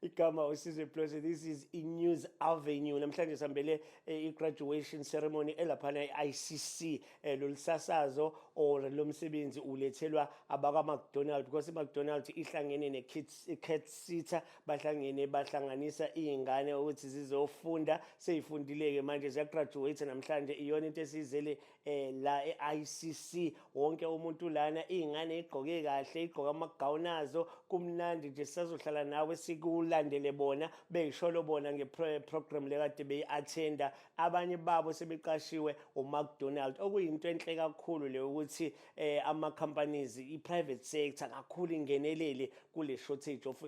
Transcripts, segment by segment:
Igama uSizwe Blose. This is i-News Avenue. Namhlanje sihambele i-graduation ceremony elaphana e-ICC. Lolu sasazo or lo msebenzi ulethelwa abakwa-McDonald because i-McDonald ihlangene ne-Kids CATHSSETA, bahlangene bahlanganisa iy'ngane ukuthi zizofunda. Sey'fundile-ke manje, ziyagraduate namhlanje. Iyona into esiyizele la e-ICC. Wonke umuntu lana, iy'ngane igqoke kahle, igqoke amagawuni azo, kumnandi nje. Sisazohlala nawe sikulandele bona beyisholo bona nge-program lekade beyi-attenda. Abanye babo sebeqashiwe uMcDonald, okuyinto enhle kakhulu le ukuthi ama-companies, i-private sector kakhulu, ingenelele kule shortage of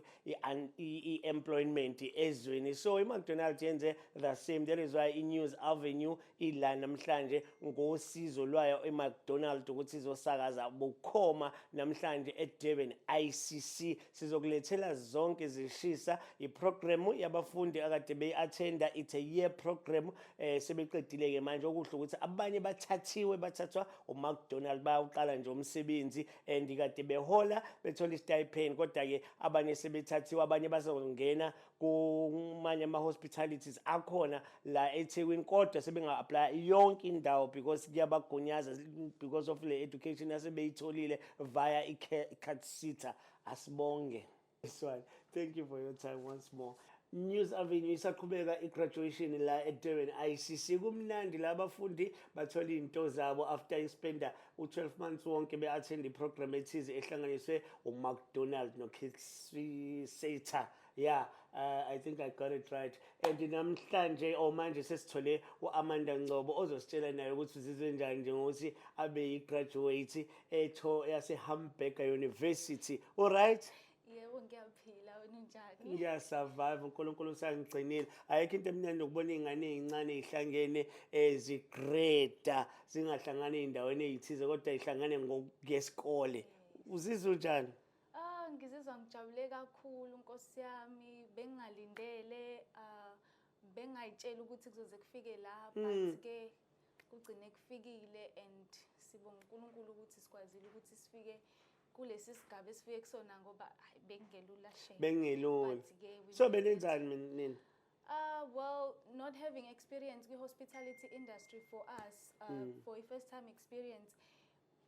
i-employment ezweni. So i-McDonald yenze the same. That is why i-News Avenue ila namhlanje ngosizo lwayo i-McDonald ukuthi izosakaza bukhoma namhlanje eDurban ICC. Sizokulethela zonke zishisa iprogram yabafundi akade beyi-attenda. It's a year program. Sebeqedile ke manje. Okuhle ukuthi abanye bathathiwe, bathathwa uMcDonald, bayawuqala nje umsebenzi and kade behola, bethola istipend, kodwa ke abanye sebethathiwe, abanye bazongena kumanye ama-hospitalities akhona la eThekwini, kodwa sebenga-apply yonke indawo because kuyabagunyaza because of le education asebeyitholile via i-CATHSSETA. Asibonge. This one. Thank you for your time once more. News Avenue isaqhubeka i-graduation la eDurban ICC. Kumnandi la, abafundi bathola izinto zabo after ispenda u-12 months wonke be-attend i-program ethize ehlanganiswe uMcDonald no-CATHSSETA. Yeah, I think I got it right. And namhlanje or manje sesithole u-Amanda Ngcobo ozositshela naye ukuthi uzizwe njani njengokuthi abe yi-graduate etho yase-Hamburger University. All right? Yebo, ngiyaphila. Wena unjani? Ngiyasurvive, uNkulunkulu usangigcinile. Ayikho into emnandi ukubona iy'ngane ey'ncane ey'hlangene ezigreda, zingahlangani ey'ndaweni ey'thize kodwa y'hlangane ngesikole. Uzizwa unjani? Ah, ngizizwa ngijabule kakhulu, Nkosi yami. Bengingalindele, bengayitshela ukuthi kuzoze kufike la, but ke kugcine kufikile and sibonga uNkulunkulu ukuthi sikwazile ukuthi sifike kulesi sigaba esifike kusona ngoba hayi, bekungelula shame. Bengelula. But-ke we So made it. benenzani nina? Well, not having experience kwi-hospitality industry for us, for i-first time experience,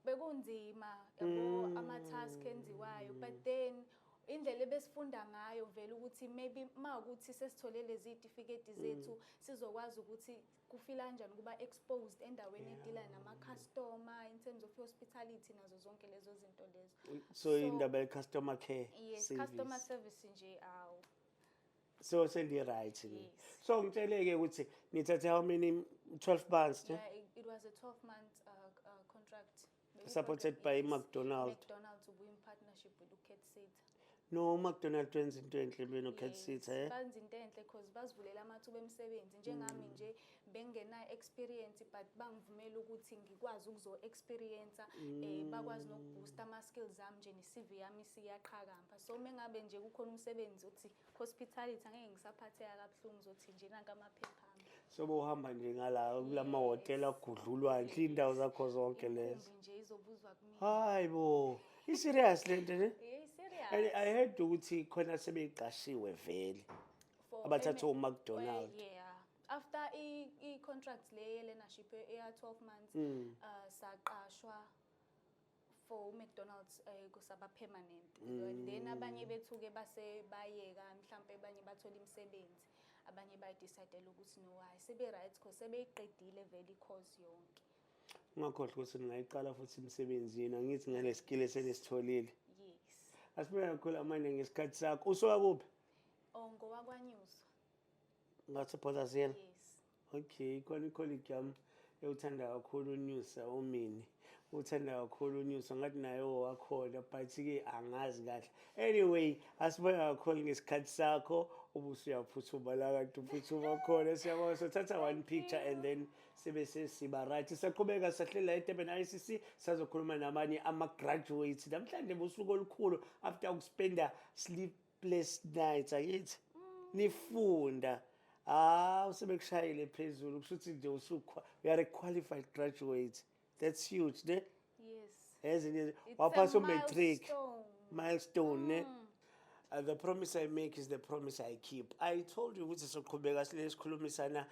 bekunzima yabo, ama-task enziwayo, but then indlela ebesifunda ngayo vele ukuthi maybe mawukuthi sesithole lezi zitifiketi zethu, sizokwazi ukuthi kufila kanjani kuba exposed endaweni edila nama-customer in terms of hospitality nazo zonke lezo zinto lezo. So indaba ye-customer care Yes, service. Customer service nje, awu. So sendi-right ni? Yes. So ngitsheleke ukuthi nithathe how many, 12 months ne? Yeah, it was a 12 month contract. Supported by McDonald. McDonald's ubuye in partnership with uCATHSSETA. No, uMcDonald wenza into enhle beno-CATHSSETA. Benza into enhle because bazivulela amathuba emisebenzi. Njengami nje bengenayo experience, but bangivumela ukuthi ngikwazi ukuzo-experience, bakwazi nokuboost ama-skills ami nje, ne-CV yami isiyaqhakamba. So mengabe nje kukhona umsebenzi uthi hospitality, angeke ngisaphatheka kabuhlungu, ngizothi nje nanka amaphepha ami. So bowuhamba nje ngala kulama hhotela agudla ulwandle, iy'ndawo zakho zonke lezo. Inkumbi nje izobuzwa kumina. Hayi bo, i-serious le nto ne? Yeah, serious. And I heard ukuthi khona sebeyiqashiwe vele For abathathwe uMcDonald. Well, yeah. After i-contract le ye-learnership eya 12 months, saqashwa for uMcDonald's, kusaba permanent. Then abanye bethu ke base bayeka, mhlambe abanye bathola imisebenzi, abanye bayidecide ukuthi no, hayi, sebe right because sebeyiqedile vele i-course yonke. Ungakhohlwa ukuthi ningayiqala futhi imisebenzi yenu, angithi, ngale skill esenisitholile? Yes. Asibonge kakhulu, Amanda, ngesikhathi sakho. Usuka kuphi? Oh, ngowakwaNyuswa. Ngase-Borders Hill? Yes. Okay, khona icolleague yami ewuthanda kakhulu uNyusa, umini uthanda kakhulu uNyusa, ngathi naye owakhona, but-ke angazi kahle. Anyway, asibonge kakhulu ngesikhathi sakho. Ubusuyaphuthuma la kanti uphuthuma khona. Siyabonga. Sothatha one picture and then sibe sesiba right. Siyaqhubeka, sahlela eDurban ICC, sazokhuluma namanye ama-graduates namhlanje busuku olukhulu after ukuspenda sleepless nights, akithi, nifunda. Ah, usebekushayile phezulu, kusho ukuthi nje you are a qualified graduate. That's huge ne? Yes. Ezinye It's a waphasa umatric. Milestone. Milestone ne. The promise I make is the promise I keep. I told you ukuthi soqhubeka sile sikhulumisana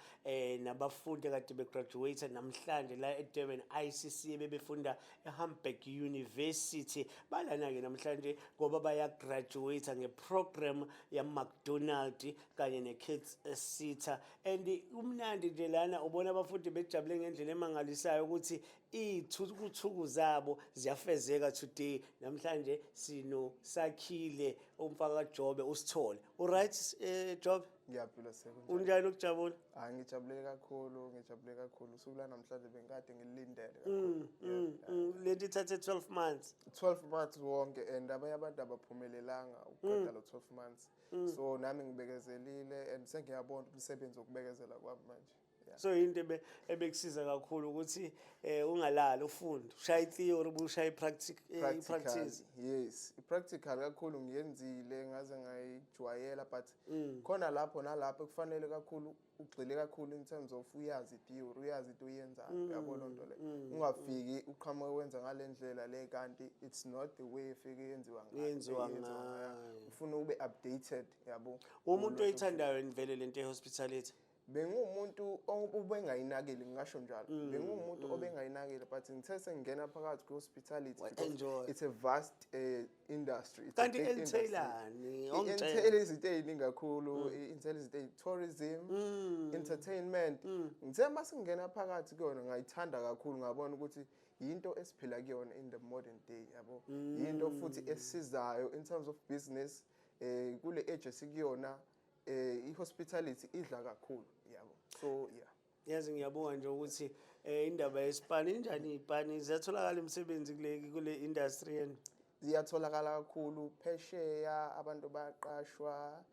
nabafundi kade begraduate namhlanje la eDurban ICC bebefunda eHamburg University. Balana ke namhlanje ngoba baya graduate ngeprogram ya McDonald kanye neKids Sita, and umnandi nje lana ubona abafundi bejabule ngendlela emangalisayo ukuthi iy'thukuthuku zabo ziyafezeka today. Namhlanje sino Sakhile umfaka kaJobe usithole. Uright, Jobe? Ngiyaphila, sekunjani? Unjani ukujabula? Hayi, ngijabule kakhulu, ngijabule kakhulu. Usuku lanamhlanje bengikade ngilindele kakhulu. Yeah. Lento ithathe 12 months. 12 months wonke, and abanye abantu abaphumelelanga ukuqeda lo 12 months. So nami ngibekezelile and sengiyabona umsebenzi wokubekezela kwami manje. Yeah. So into ebekusiza kakhulu ukuthi ungalali, ufunde, ushaya i-theory, ubushaya Practical. I-practice. Yes, i-practical kakhulu ngiyenzile ngaze ngayijwayela, but khona lapho nalapho kufanele kakhulu ugxile kakhulu in terms of uyazi i-theory, uyazi into oyenzayo, yabo loo nto le. Ungafiki uqhamuke wenza ngale ndlela le kanti it's not the way efike yenziwa ngayo. Yenziwa Yenziwa ngayo. Ufuna ube updated, yabo. Umuntu oyithandayo vele lento ye-hospitality? Bengumuntu obengayinakile, ngingasho njalo. Bengumuntu obengayinakile, but ngithe sengingena phakathi kwi-hospitality, because Wa-enjoy. it's a vast industry. It's a Kanti big industry. entailani? Ongitshela. I-entail izinto ey'ningi kakhulu, i-entail izinto tourism, entertainment. Ngithe uma sengingena phakathi kuyona ngayithanda kakhulu, ngabona ukuthi yinto esiphila kuyona in the modern day, yabo. Yinto futhi esizayo in terms of business kule age esikuyona, i-hospitality idla kakhulu, yabo. So yeah. Yazi ngiyabonga nje ukuthi indaba yesipani injani, iy'pani ziyatholakala imisebenzi kule industry yenu? Ziyatholakala kakhulu phesheya, abantu bayaqashwa,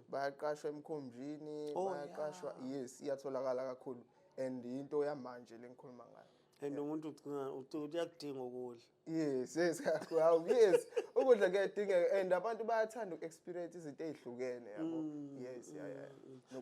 bayaqashwa emkhunjini, bayaqashwa. Yes, iyatholakala kakhulu and into yamanje le ngikhuluma ngayo. And umuntu ugcina uthi uyakudinga ukudla. Yes, kakhulu. Hawu, yes, ukudla kuyadingeka and abantu bayathanda uku-experience izinto ey'hlukene, yabo. Yes, yeah.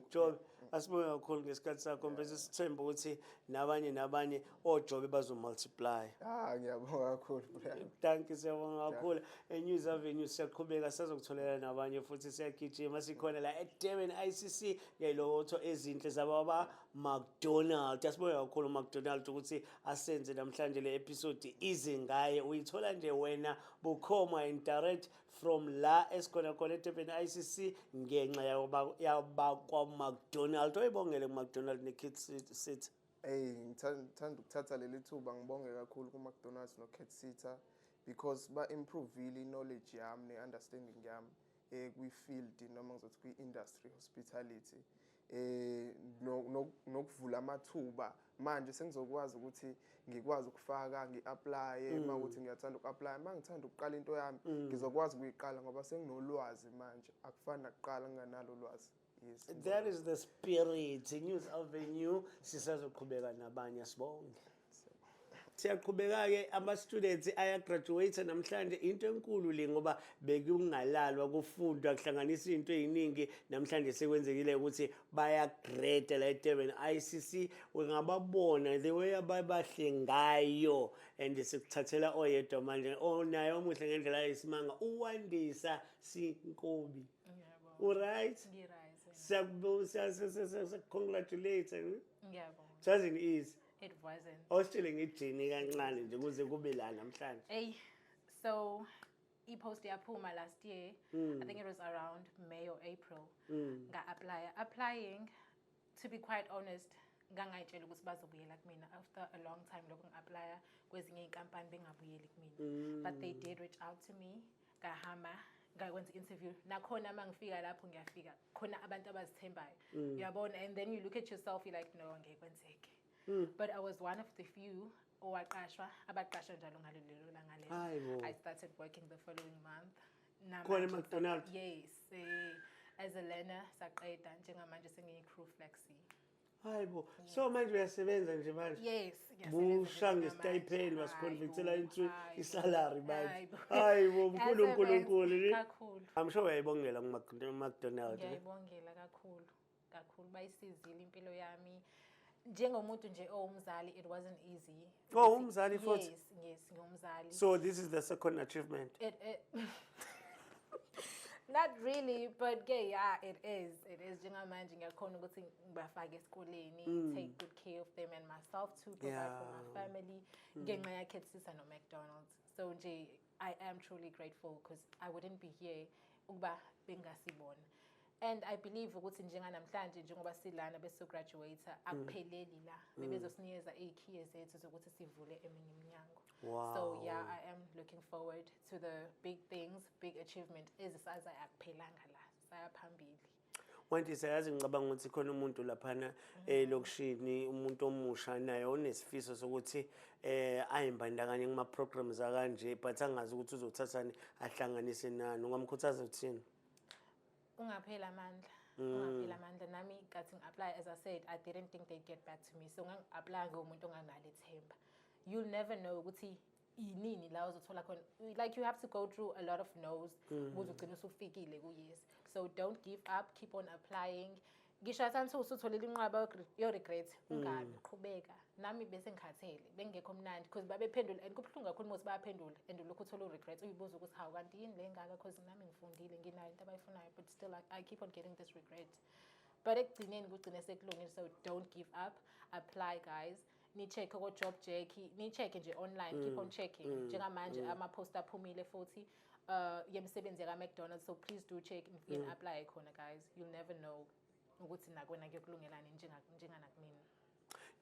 Jobe, asibonge kakhulu ngesikhathi sakho, bese sithemba ukuthi nabanye nabanye oJobe bazomultiply. Ah, ngiyabonga kakhulu, Brian. Thank you, siyabonga kakhulu. E-News Avenue siyaqhubeka, sizokutholela nabanye futhi. Siyagijima, sikhona la eDurban ICC ngey'lokotho ezinhle zababa McDonald. Asibonge kakhulu McDonald ukuthi asenze namhlanje le episode ize ngaye. Uyithola nje wena bukhoma in direct from la esikhona khona eDurban ICC ngenxa yabakwa McDonald. Oyibongele ku-McDonald ne-Kids City. Hey, ngithanda ukuthatha leli thuba ngibonge kakhulu ku-McDonald's no-CATHSETA because ba-improve-ile i-knowledge yami ne-understanding yami kwi-field noma ngizothi kwi-industry hospitality, nokuvula amathuba. Manje sengizokwazi ukuthi ngikwazi ukufaka, ngi-applye uma ukuthi ngiyathanda uku-applya, uma ngithanda ukuqala into yami ngizokwazi ukuyiqala ngoba senginolwazi manje, akufani nakuqala nginganalo ulwazi. Yes. That is the spirit. News Avenue sisazoqhubeka nabanye, sibonge. Siyaqhubeka-ke, ama-students ayagraduate namhlanje. Into enkulu le ngoba bekungalalwa, kufundwa, kuhlanganisa izinto ey'ningi. Namhlanje sekwenzekile ukuthi bayagrade la eDurban ICC. Ungababona the way ababahle ngayo, and sikuthathela oyedwa manje onaye omuhle ngendlela eyisimanga, uWandisa Sinkobi. Ngiyabonga. Uright? Ngi-right. Siyaku-congratulate. Ngiyabonga. It wasn't easy. It wasn't. Awusitshele nge-journey kancane nje kuze kube la namhlanje. Hey, so i-post yaphuma last year. I think it was around May or April. Nga-apply. Applying, to be quite honest, ngangayitshela ukuthi bazobuyela kumina after a long time lokhu ngi-applya kwezinye iy'nkampani bengabuyeli kumina. But they did reach out to me. Ngahamba ngakwenza i-interview. Nakhona uma ngifika lapho, ngiyafika khona abantu abazithembayo. Uyabona, and then you look at yourself, you're like, "No, ngeke kwenzeke." But I was one of the few owaqashwa, abaqashwa njalo ngalo lelo langa lelo. Hayi bo. I started working the following month. Khona Namanje e-McDonald's? Yes, as a learner saqeda, njengamanje sengiyi-crew flexi. Hayi bo, so manje uyasebenza nje manje? Yes, ngiyasebenza Busha njengamanje. nge-stipend, wasiconvertela Hayi into bo, hayi bo, isalary manje. Hayi bo. Hayi bo, mkhulu. Ngiyasebenza Unkulunkulu ni. Kakhulu. I'm sure uyayibongela ku-McDonald. Ngiyayibongela kakhulu kakhulu, bayisizile impilo yami njengomuntu nje owumzali. It wasn't easy. Oh, umzali futhi? Yes, ngiwumzali. So this is the second achievement. It, Not really, but yeah, it is. It is. Njengamanje ngiyakhona ukuthi ngibafake esikoleni, take good care of them and myself too, provide for my family. Ngenxa yaKhethisa no-McDonald's. So nje, I am truly grateful because I wouldn't be here ukuba bengasibona. And I believe ukuthi njenganamhlanje, njengoba silana beso-graduate, akupheleli la. Bebezosinikeza iy'khiye zethu zokuthi sivule eminye iminyango. So yeah, I am looking forward to the big things, big achievement ezisazayo. Akuphelanga la, saya phambili. Wandisa, yazi ngicabanga ukuthi khona umuntu laphana elokishini, umuntu omusha naye onesifiso sokuthi ayimbandakanye kuma programs akanje, but angazi ukuthi uzothathani ahlanganise nani. Ungamkhuthaza uthini? Ungapheli amandla, ungapheli amandla. Nami kathi ngi-apply, as I said, I didn't think they'd get back to me, so ngangi-apply ngumuntu onganalo ithemba. You'll never know ukuthi inini la uzothola khona. Like, you have to go through a lot of no's ukuze ugcine usufikile ku-yes. So don't give up, keep on applying. Ngisho athi usutholile inqwaba yo-regret, ungabi, qhubeka. Nami bese ngikhathele, bengekho mnandi because babephendula and kubuhlungu kakhulu uma bayaphendula and ulokhu uthola u-regret, uyibuza ukuthi hawu, kanti yini le ngaka, because nami ngifundile, nginayo into abayifunayo, but still I keep on getting this regret. But ekugcineni kugcine sekulungile. So don't give up, apply guys, ni-check ko-Job Jack, ni-check nje online, keep on checking. Njengamanje ama-post aphumile futhi yemisebenzi yaka-McDonald's, so please do check, nifike ni-apply khona guys. You'll never know ukuthi nakwena kuyokulungelani njenganakumina.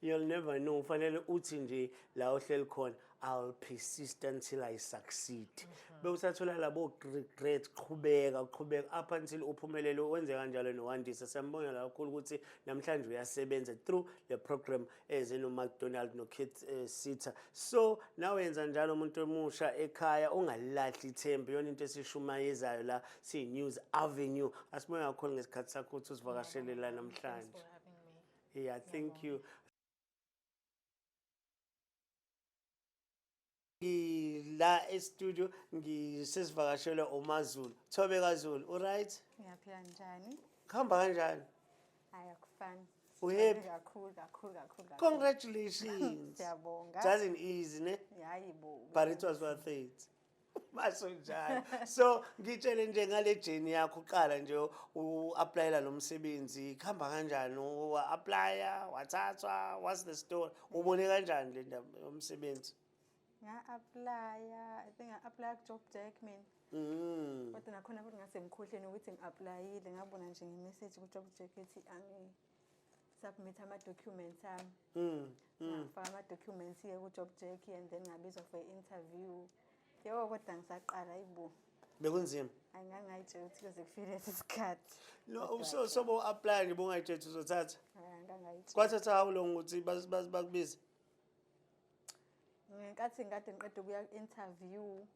You'll never know. Ufanele uthi nje la ohleli khona, "I'll persist until I succeed." Bewusathola labo regret, qhubeka, qhubeka up until uphumelele. Wenze kanjalo noWandisa. Siyambongela kakhulu ukuthi namhlanje uyasebenza through le program eze no-McDonald no-Kit Sita. So nawe yenza njalo, umuntu omusha ekhaya, ungalahli ithemba. Iyona into esishumayezayo la siyi-News Avenue. Asibonge kakhulu ngesikhathi sakho ukuthi usivakashele la Thanks namhlanje. for having me. Yeah, thank you. La e-studio ngisesivakashelwe uMaZulu. Thobeka Zulu, uright? Ngiyaphila, njani? Kuhamba kanjani? Hayi, akufani. U-happy? Kakhulu, kakhulu, kakhulu, kakhulu. Congratulations. Siyabonga. Doesn't easy, ne? Hayi bo. But it was worth it. Basho njalo. So ngitshele nje ngale journey yakho, uqala nje u-applyela lo msebenzi, kuhamba kanjani? U-applya, wathathwa, what's the story? Ubone kanjani le ndaba yomsebenzi? Nga-applya, I think nga-applya ku-Job Jack mina. Kodwa nakhona futhi ngase ngikhohlweni ukuthi ngi-applyile, ngabona nje nge-message ku-Job Jack ethi angi-submit ama-documents ami. Ngafaka ama-documents-ke ku-Job Jack and then ngabizwa for i-interview. Yebo, kodwa ngisaqala, ayibo. Bekunzima. Angangayitshela ukuthi kuze kufike lesi sikhathi. No, so bo apply nje bongayitshela uzothatha. Hayi, angangayitshela. Kwathatha how long ukuthi bakubize? Ngenkathi ngikade ngiqeda ukuya ku-interview,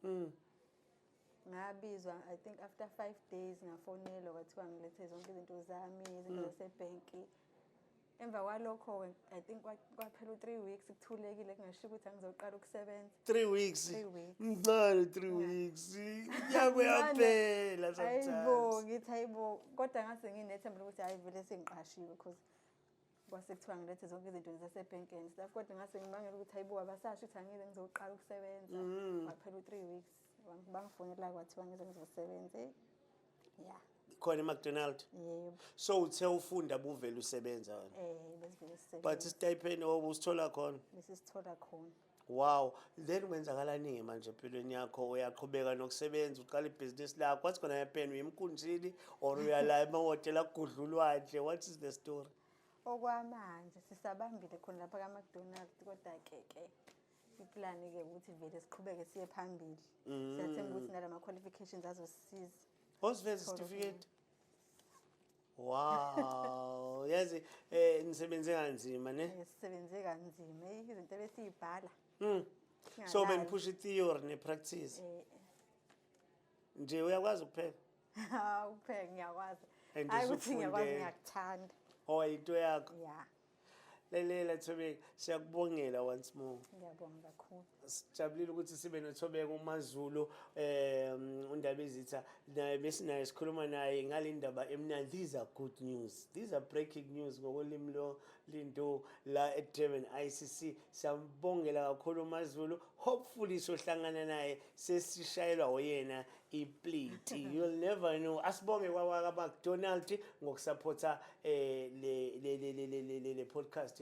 ngabizwa I think after 5 days. Ngafonelwa, kwathiwa ngilethe zonke izinto zami, izinto zasebhenki. Emva kwalokho-ke I think kwaphela u-3 weeks kuthulekile, kungashiwo ukuthi angizoqala ukusebenza. 3 weeks. 3 weeks. Mncane 3 weeks. Unyaka uyaphela Hayibo. sometimes. Ngithi hayibo, kodwa ngase nginethemba lokuthi hayi, vele sengiqashiwe, because kwase kuthiwa ngilethe zonke izinto zasebhenki and stuff, kodwa ngase ngimangela ukuthi hayibo, abasasho ukuthi angize ngizoqala ukusebenza. Kwaphela u-3 weeks, bangifonela, kwathiwa ngize ngizosebenza. Ya. Khona eMcDonald. Yebo. So uthe ufunda buvele usebenza wena. Eh, besivele But sisebenza. Stipend obusithola khona. Bese sithola khona. Wow. Then kwenzakalani manje empilweni yakho? Uyaqhubeka nokusebenza, uqala ibhizinisi lakho. What's gonna happen? Uyemkunjini or uyala emahhotela kugudla ulwandle? What is the story? Okwamanje sisabambile khona lapha ka-McDonald, kodwa-ke ke iplani-ke ukuthi vele siqhubeke siye phambili. Siyathemba ukuthi nalama-qualifications azosisiza. Osiveza Thola. Certificate. Wow. Yazi nisebenze kanzima, ne? Sisebenze kanzima. Eyi, izinto ebesiyibhala. So Singalali. beniphusha i-theory ne-practice. Nje uyakwazi ukupheka? Ukupheka ngiyakwazi. And Hayi ukuthi ngiyakwazi, usufundele. ngiyakuthanda. Oh, into yakho. Ya. Lalela Thobeka, siyakubongela once more. Ngiyabonga kakhulu. Sijabulile ukuthi sibe noThobeka uMaZulu, undaba ezitha naye, besinaye sikhuluma naye ngale ndaba emnandi. These are good news, these are breaking news ngokolimi lo linto la eDurban ICC. Siyambongela kakhulu uMaZulu. Hopefully sohlangana naye sesishayelwa oyena iplate. You'll never know. Asibonge kwawaka McDonald ngokusupporta le podcast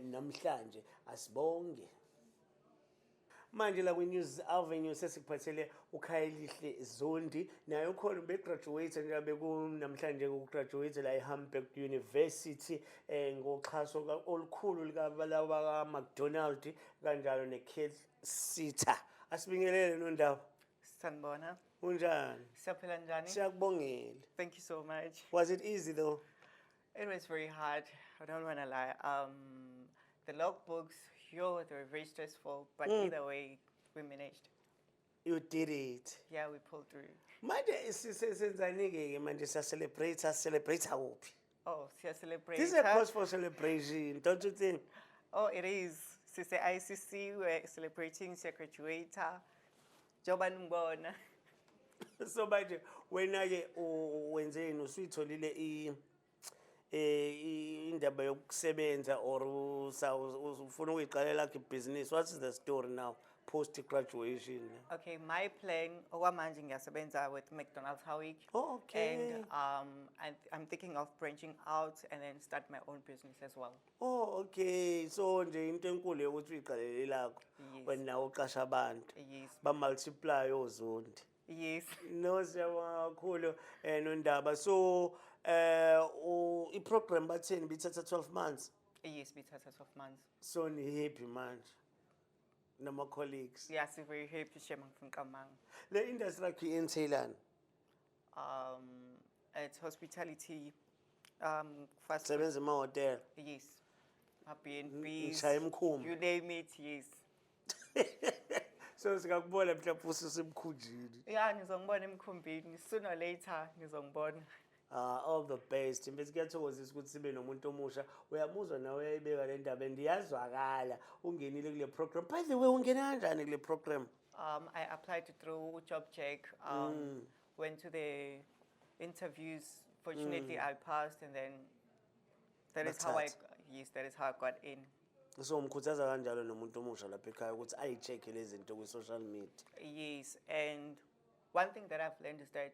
namhlanje. Asibonge. Manje la kwi-News Avenue sesikuphathele uKhayelihle Zondi, naye ukhona, begraduate nje bekunamhlanje kugraduate la eHamburg University ngoxhaso olukhulu likabalaba ka-McDonald kanjalo ne-Keith Sita. Asibingelele, Nondaba. Sanibona. Unjani? Siyaphila, njani? Siyakubongela. Thank you so much. Was it easy though? It was very hard. I don't want to lie. The logbooks, yo, they were very stressful. But either way, we managed. You did it. Yeah, we pulled through. Manje senzani-ke ke manje? Siya-celebrate, celebrate kuphi? Oh, siya celebrate. This is a cause for celebration, don't you think? Oh, it is. Sise ICC, we're celebrating, siya graduate. Njengoba ningibona. So manje wena-ke wenzeni? Usuyitholile indaba yokusebenza or ufuna ukuyiqalela lakho ibhizinisi? What is the story now, post graduation? Okay, my plan, okwamanje ngiyasebenza with McDonald's Howick. Oh, okay. And I'm thinking of branching out and then start my own business as well. Oh, okay. So nje into enkulu yokuthi uyiqalele lakho. Yes. Wena nawe uqasha abantu. Yes. Ba-multiply oZondi. Yes. No, siyabonga kakhulu, Nondaba. So i-program batheni, bithatha 12 months? Yes, bithatha 12 months. So ni-happy manje nama-colleagues? Yeah, very happy, shame, angifuni kamanga. Le industry yakho i-entailani? It's hospitality, fast food. Sebenza emahhotela? Yes. B&Bs. Ngishaya imikhumbi. You name it, yes. So singakubona mhlawumbe ususemkhunjini? Yeah, ngizongibona emkhumbini. Sooner or later, ngizongibona. All the best. Mfethu, kuyathokozisa ukuthi sibe nomuntu omusha. Uyamuzwa nawe, uyayibeka le ndaba and iyazwakala. Ungenile kule program. By the way, ungena kanjani kule program? I applied through JobJack. Went to the interviews. Fortunately, I passed, and then that is how I Bathatha. Yes, that is how I got in. So umkhuthaza kanjalo nomuntu omusha lapha ekhaya ukuthi ayi-check-e lezi zinto kwi-social media? Yes, and one thing that I've learned is that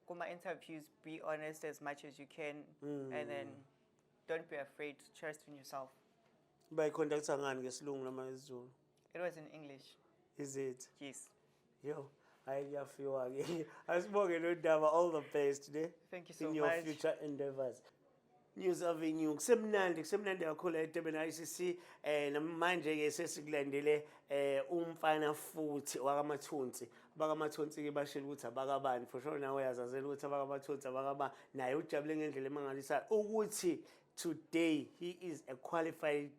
kuma interviews, be honest as much as you can, and then don't be afraid to trust in yourself. Bayiconducta ngani, ngesilungu noma isiZulu? It was in English. Is it? Yes. Yo, hayi, kuyafiwa-ke. Asibonge, Nondaba. All the best ne Thank you so in your much. Future endeavors. News Avenue, kusemnandi, kusemnandi kakhulu eDurban ICC. Namanje ke sesikulandele umfana futhi wakamathunzi. Abakamathunzi ke bashilo ukuthi abakabani, for sure nawe uyazazela ukuthi abakamathunzi abakaba. Naye ujabule ngendlela emangalisayo ukuthi today he is a qualified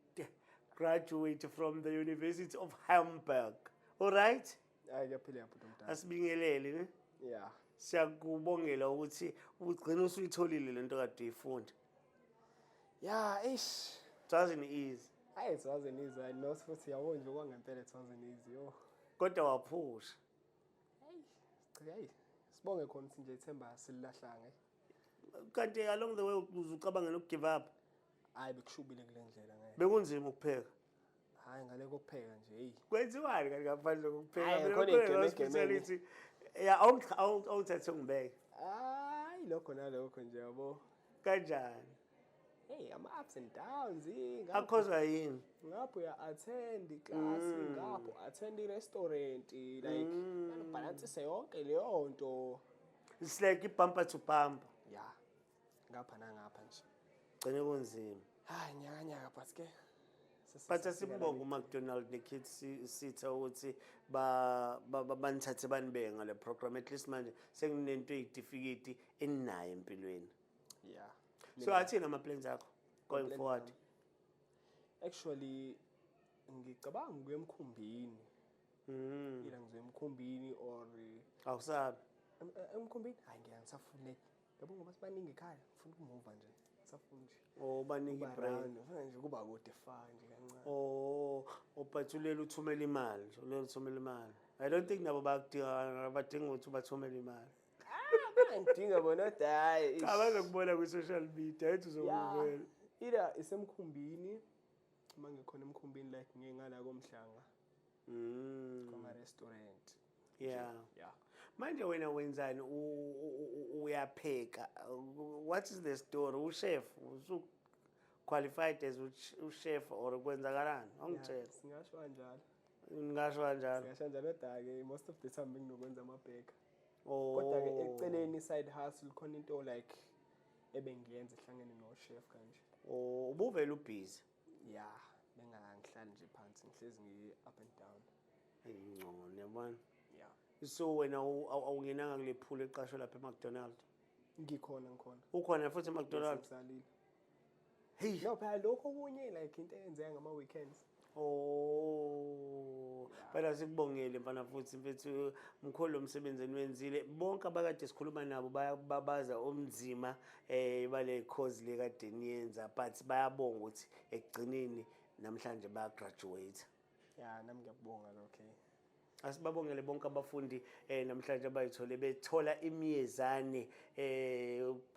graduate from the University of Hamburg. All right? Hayi, kuyaphila, bhuti omdala. Asibingelele ne. Yeah. Siyakubongela ukuthi ugcina usuyitholile lento kade uyifunda. Yeah, eish. It wasn't easy. Hayi, it wasn't easy. I know futhi, yabo nje kwangempela it wasn't easy. Yo. Kodwa waphusha. Hayi, sibonge khona ukuthi nje ithemba sililahlanga. Kanti along the way uzucabanga nokugive up? Hayi, bekushubile kule ndlela ngeke. Bekunzima ukupheka? Hayi, ngale kokupheka nje, hey. Kwenziwani kanti ngaphandle kokupheka? Hhayi, Mina khona kukhona iy'geme hospitality ya, awungithathe ungibeke. Hayi, lokho nalokho nje, yabo. Kanjani? Hey, ama ups and downs, ngapho Akhozwa yini? Ngapho uya attend class, ngapho attend i-restaurant, like balansise yonke leyo nto. It's like ibumper to bumper. Yeah. Ngapha nangapha nje. Gcine kunzima. Hayi, nyaka nyaka, but ke But asimbonge uMcDonald neKit Sitha ukuthi ba banithathe banibeke ngale program. At least manje senginento eyitifiketi eninayo empilweni. Yeah. So athini ama-plans akho going Plan forward? ami? Actually, ngicabanga ukuya emkhumbini. Ila ngizoya emkhumbini or Awusabi? Emkhumbini, hayi, ngiya ngisafuna, yabo, ngoba sibaningi ekhaya, ngifuna ukumuva nje, ngisafuna nje Oh, banika ukuba i-break. round, ngifuna nje ukuba kude far nje kancane. Oh, but ulela uthumela imali nje, ulela uthumela imali. I don't think nabo bayakudinga, badinga ukuthi ubathumele imali. Ngidinga bona kodwa hayi, Cha, bazokubona kwi-social media, ayithi uzokuvela. Either isemkhumbini, uma ngikhona emkhumbini, like ngiye ngala komhlanga. Kuma-restaurant. Yeah. Manje wena wenzani? Uyapheka? What is the story? Uchef, usu qualified as uchef or kwenzakalani? Ongitshela. Singasho kanjalo. Ngingasho kanjalo. Singasho kanjalo, kodwa-ke most of the time benginokwenza ama-burger. Oh. Kodwa-ke eceleni, side hustle, khona into like ebengiyenza ehlangene no-chef kanje. Oh, ubuvele ubusy. Ya, bengangihlali nje phansi, ngihlezi ngi-up and down. Ngcono, yabona. Ya. So wena awungenanga kule pool eqashwe lapha eMcDonald? Ngikhona, ngikhona. Ukhona futhi eMcDonald? Ngisalile. Hey. No, phela lokho okunye like into eyenzeka ngama-weekends. Oh, phela sikubongele mfana futhi mfethu, mkhulu lo msebenzi eniwenzile. Bonke abakade sikhuluma nabo bayababaza omnzima bale course le kade niyenza, but bayabonga ukuthi ekugcineni namhlanje baya graduate. Ya, nami ngiyakubonga lokho. Asibabongele bonke abafundi namhlanje abayithole bethola imiyezane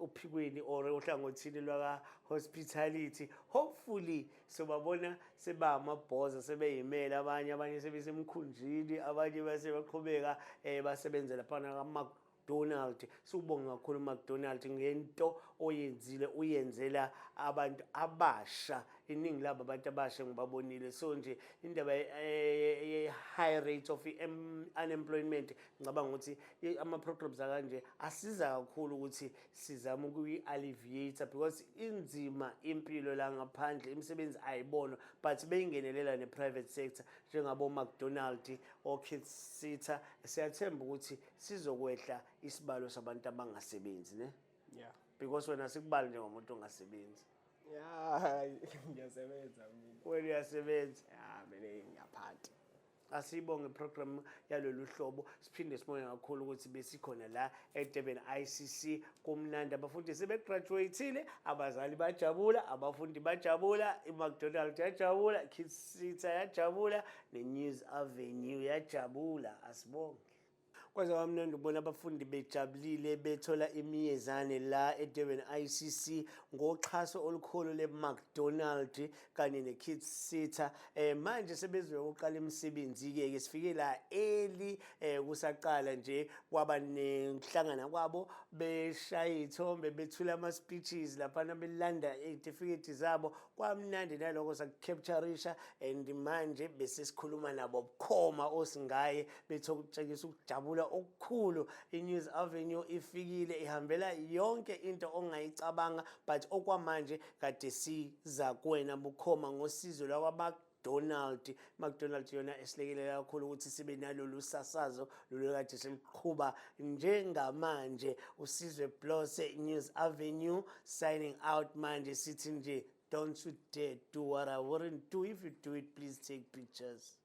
uphikweni or ohlangothini lwaka hospitality. Hopefully sobabona seba amabhoza, sebeyimela abanye sebesemkhunjini, abanye base baqhubeka basebenze lapha ka McDonald. Sikubonga kakhulu McDonald ngento oyenzile, uyenzela abantu abasha. Iningi labo abantu abasha ngibabonile. So nje indaba ye high rate of unemployment, ngicabanga ukuthi ama programs akanje asiza kakhulu ukuthi sizame ukuyi-alleviate, because inzima impilo la ngaphandle, imisebenzi ayibonwa, but beyingenelela ne-private sector njengabo McDonald, o-Kitsita, siyathemba ukuthi sizokwehla isibalo sabantu abangasebenzi, ne? Yeah. Because wena sikubali njengomuntu ongasebenzi. Ya, ngiyasebenza mina. Wena uyasebenza. Ya, mina ngiyaphatha. Asiyibonge iprogram yalolu hlobo, siphinde sibonge kakhulu ukuthi besikhona la eDurban ICC, kumnandi, abafundi sebegraduateile, abazali bajabula, abafundi bajabula, iMcDonald yajabula, Kitsita yajabula, neNews Avenue yajabula. Asibonge. Kwaze kwamnandi ukubona abafundi bejabulile bethola imiyezane la eDurban ICC ngoxhaso olukhulu le-McDonald kanye ne-Kitsita. Manje sebezoqala imisebenzi ke ke sifike la early, kusaqala nje, kwaba nenhlangana kwabo, beshaya iy'thombe, bethula ama-speeches laphana, belanda iy'tifiketi zabo, kwamnandi naloko sakucapturisha. And manje bese sikhuluma nabo bukhoma osingaye, bethokutshengisa ukujabula okukhulu. I-News Avenue ifikile, ihambela yonke into ongayicabanga, but okwamanje kade siza kuwena bukhoma ngosizo lwakwa Donald. McDonald yona esilekelela kakhulu ukuthi sibe nalolu sasazo lolu kade seliqhuba njengamanje. Usizwe Blose, News Avenue, signing out. Manje sithi nje, don't you dare do what I wouldn't do. If you do it, please take pictures.